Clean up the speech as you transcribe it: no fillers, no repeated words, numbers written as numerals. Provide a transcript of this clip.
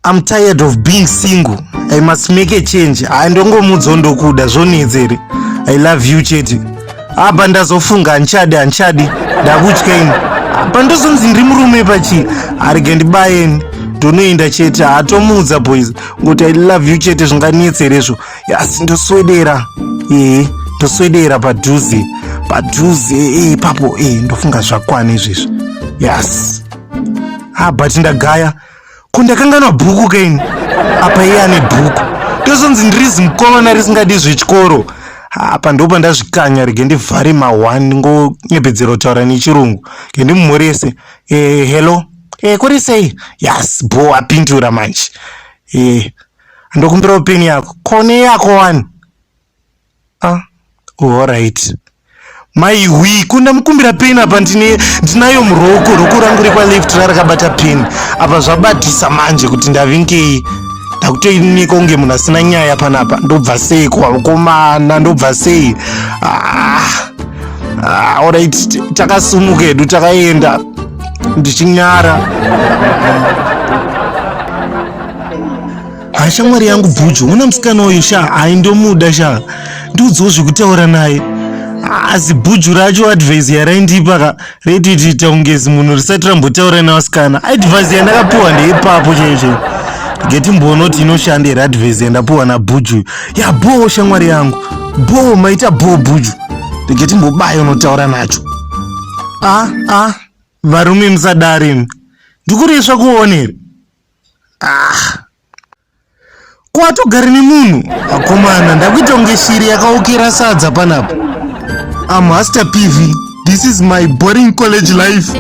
I'm tired of being single. I must make a change. Hayi ndongomudzo ndokuda zvonetsa here. I love you chete. Apa ndazofunga handichadi handichadi ndakutya ini. Apa ndozonzi ndiri murume pachii. Arege ndibayeni. Ndonoenda chete haatomuudza boys ngoti I love you chete zvinganetsa here izvo. Asi ndoswedera. Ee ndoswedera padhuze. Padhuze ee ipapo ee ndofunga zvakwana izvezvi. Yes. Ah but ndagaya. Ko ndakanganwa bhuku kaini apa iye ane bhuku ndozonzi ndiri zimukomana risingadi zvechikoro apa ndo pandazvikanya rege ndivhare ma1 ndingonyepedzera kutaura nechirungu ke ndimumhorese e, hello e, kuri sei yes bo apindura manje e, ndokumbirawo peni yako kone yako wani ah alright maihwi ko ndamukumbira peni apa ndine ndinayo muroko roko rangu rekwa left rarakabata peni apa zvabatisa manje kuti ndavingei ndakutoinika kunge munhu asina nyaya panapa ndobva sei kuvakomana ndobva sei ah, ah, alright takasumuka hedu takaenda ndichinyara Hashamwari yangu Bhuju, una musikana uyu sha, haindomuda sha. Ndiudzewo zvekutaura naye. Asi Bhuju racho advice yaraindipa ka raitoita kunge zimunhu risati rambotaura nevasikana. Advice yandakapiwa ndeipapo chaiyo chaiyo. Getimboona kuti inoshanda here advice yandapiwa naBhuju. Ya bhoo shamwari yangu. Bhoo maita bhoo Bhuju. Ndiketimbobaya unotaura nacho. Ah ah varume musadare imi. Ndikuresva kuona here? Ah. Ko atogari nemunhu akomana ndakuita kunge shiri yakaokera sadza panapa. I'm Hasta PV. This is my boring college life.